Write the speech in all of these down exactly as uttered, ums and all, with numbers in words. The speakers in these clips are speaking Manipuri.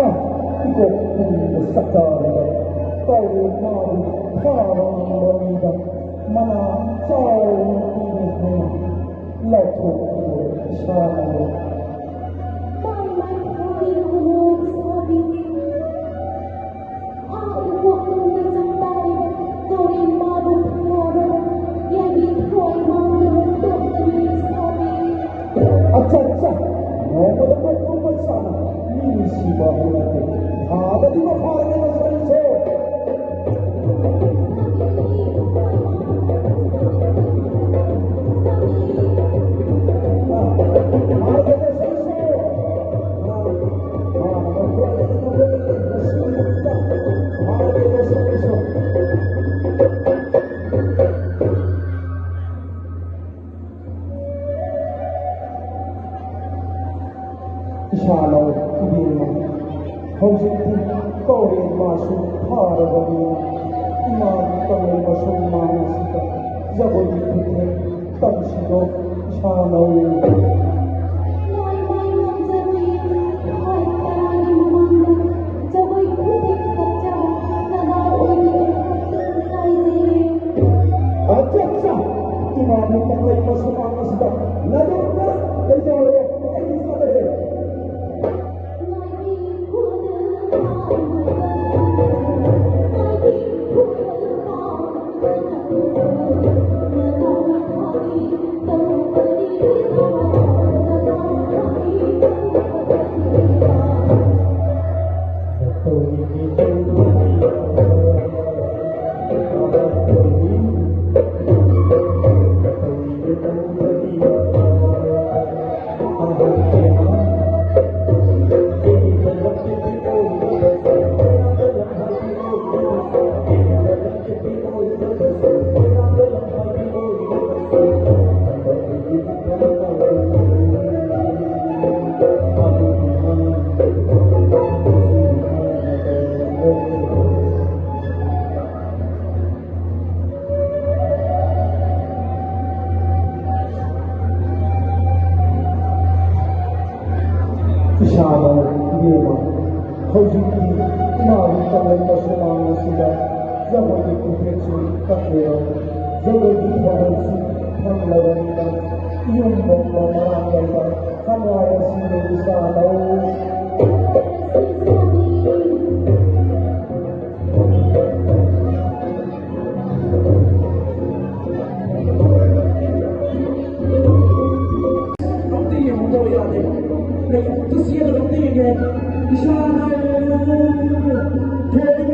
ꯑ, ꯏꯀꯣꯛ ꯈꯨꯝꯗ ꯁꯛꯇꯥꯔꯤꯕ ꯀꯧꯔꯦ ꯃꯥꯕꯨ ꯐꯥꯕ ꯉꯝꯕ ꯃꯤꯗ ꯃꯅꯥ ꯆꯥꯎꯅ ꯄꯤꯅꯤ ꯍꯥꯏꯅ ꯂꯥꯎꯊꯣꯛꯈꯤꯕ ꯏꯁꯥꯅ ꯃꯥꯏ ꯃꯥꯏ ꯊꯥꯕꯤꯔꯕꯅꯣ ꯏꯁꯥꯕꯤ꯫ ꯑꯥ, ꯏꯀꯣꯛ ꯈꯨꯝꯗ ꯁꯛꯇꯥꯔꯤꯕ ꯀꯧꯔꯦ ꯃꯥꯕꯨ ꯐꯥꯕ ꯌꯥꯏꯕꯤ ꯊꯣꯏ ꯃꯥꯡꯗꯕ ꯇꯣꯛꯀꯅꯤ ꯏꯁꯥꯕꯤ꯫ ꯑꯠꯆꯥ, ꯑꯠꯆꯥ꯫ ꯅꯣꯡꯃꯗ ꯄꯣꯛꯄ ꯃꯆꯥꯅ ꯃꯤ ꯁꯤꯕ ꯍꯥꯏꯕ ꯅꯠꯇꯦ꯫ ꯐꯥꯕꯗꯤ ꯃꯐꯥꯔꯒ ꯂꯣꯏꯁꯤꯟꯁꯦ꯫ ꯐꯥꯔꯒ ꯂꯣꯏꯁꯤꯟꯁꯦ꯫ ꯐꯥꯔꯒ ꯂꯣꯏꯁꯤꯟꯁꯦ꯫ ꯏꯁꯥꯅꯧ ꯏꯕꯦꯝꯃ, ꯍꯧꯖꯤꯛꯇꯤ ꯀꯧꯔꯦ ꯃꯥꯁꯨ ꯐꯥꯔꯕꯅꯤꯅ, ꯏꯃꯥꯒꯤ ꯀꯪꯂꯩ ꯃꯁꯨꯝ ꯃꯥꯡ ꯑꯁꯤꯗ ꯖꯒꯣꯏꯒꯤ ꯈꯨꯠꯊꯦꯛ ꯇꯝꯁꯤꯔꯣ ꯏꯁꯥꯅꯧ? ꯃꯥꯏ ꯃꯥꯏ ꯉꯝꯖꯕꯤ, ꯍꯣꯏ, ꯇꯔꯥꯒꯤ ꯃꯃꯥꯡꯗ ꯖꯒꯣꯏ ꯈꯨꯠꯊꯦꯛ ꯀꯠꯆꯕ ꯅꯅꯥꯎ ꯑꯣꯏꯕꯤ ꯑꯩꯈꯣꯏ ꯀꯥꯏꯖꯩꯌꯦ꯫ ꯑꯠꯆꯥ, ꯑꯠꯆꯥ꯫ ꯏꯃꯥꯒꯤ ꯀꯪꯂꯩ ꯃꯁꯨꯃꯥꯡ ꯑꯁꯤꯗ ꯅꯥꯗꯣꯛꯇ ꯂꯩꯖꯍꯧꯔꯣ꯫ ꯑꯩꯗꯤ ꯆꯠꯂꯒꯦ꯫ ꯍꯧꯖꯤꯛꯇꯤ ꯏꯃꯥꯒꯤ ꯀꯜꯂꯛꯄ ꯁꯨꯃꯥꯡ ꯑꯁꯤꯗ ꯖꯒꯣꯏꯒꯤ ꯈꯣꯟꯊꯦꯛꯁꯨ ꯇꯞꯂꯦ꯫ ꯖꯒꯣꯏꯒꯤ ꯊꯧꯒꯜꯁꯨ ꯐꯪꯂꯕꯅꯤꯅ ꯌꯨꯝꯕꯣꯛꯄ ꯃꯔꯥꯡ ꯀꯥꯏꯕ ꯈꯝꯂꯥꯏ ꯑꯁꯤꯗꯒꯤ ꯆꯥꯅꯧ꯫ ꯑꯝꯇ ꯌꯦꯡꯍꯧꯗꯕ ꯌꯥꯗꯦ꯫ ꯂꯩ ꯑꯝꯇ ꯆꯦꯜꯂꯒ ꯑꯝꯇ ꯌꯦꯡꯒꯦ꯫ ꯏꯁꯥ ꯅꯥꯏꯔꯦ꯫ ꯊꯣꯏꯕꯤ!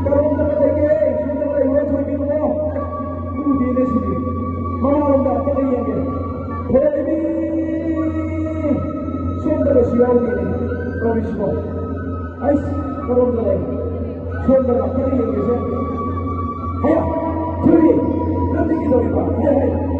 ꯀꯔꯣꯝꯗ ꯂꯩꯒꯦ? ꯁꯣꯝꯗ ꯂꯩꯕ꯭ꯔꯣ ꯊꯣꯏꯕꯤꯗꯨꯕꯣ? ꯎꯗꯦꯅꯦ ꯁꯤꯗꯤ꯫ ꯃꯃꯥꯡꯂꯣꯝꯗ ꯑꯝꯇ ꯌꯦꯡꯒꯦ꯫ ꯊꯣꯏꯕꯤ! ꯁꯣꯝꯗꯒꯁꯨ ꯌꯥꯎꯗꯦꯅꯦ ꯇꯧꯔꯤꯁꯤꯕꯣ꯫ ꯑꯩꯁ, ꯀꯔꯣꯝꯗ ꯂꯩ? ꯁꯣꯝꯗ ꯉꯥꯛꯇ ꯌꯦꯡꯒꯦꯁꯦ꯫ ꯍꯌꯥ! ꯊꯣꯏꯕꯤ! ꯅꯪꯗꯤ ꯀꯩꯗꯧꯔꯤꯕ? ꯍꯦ, ꯍꯦ!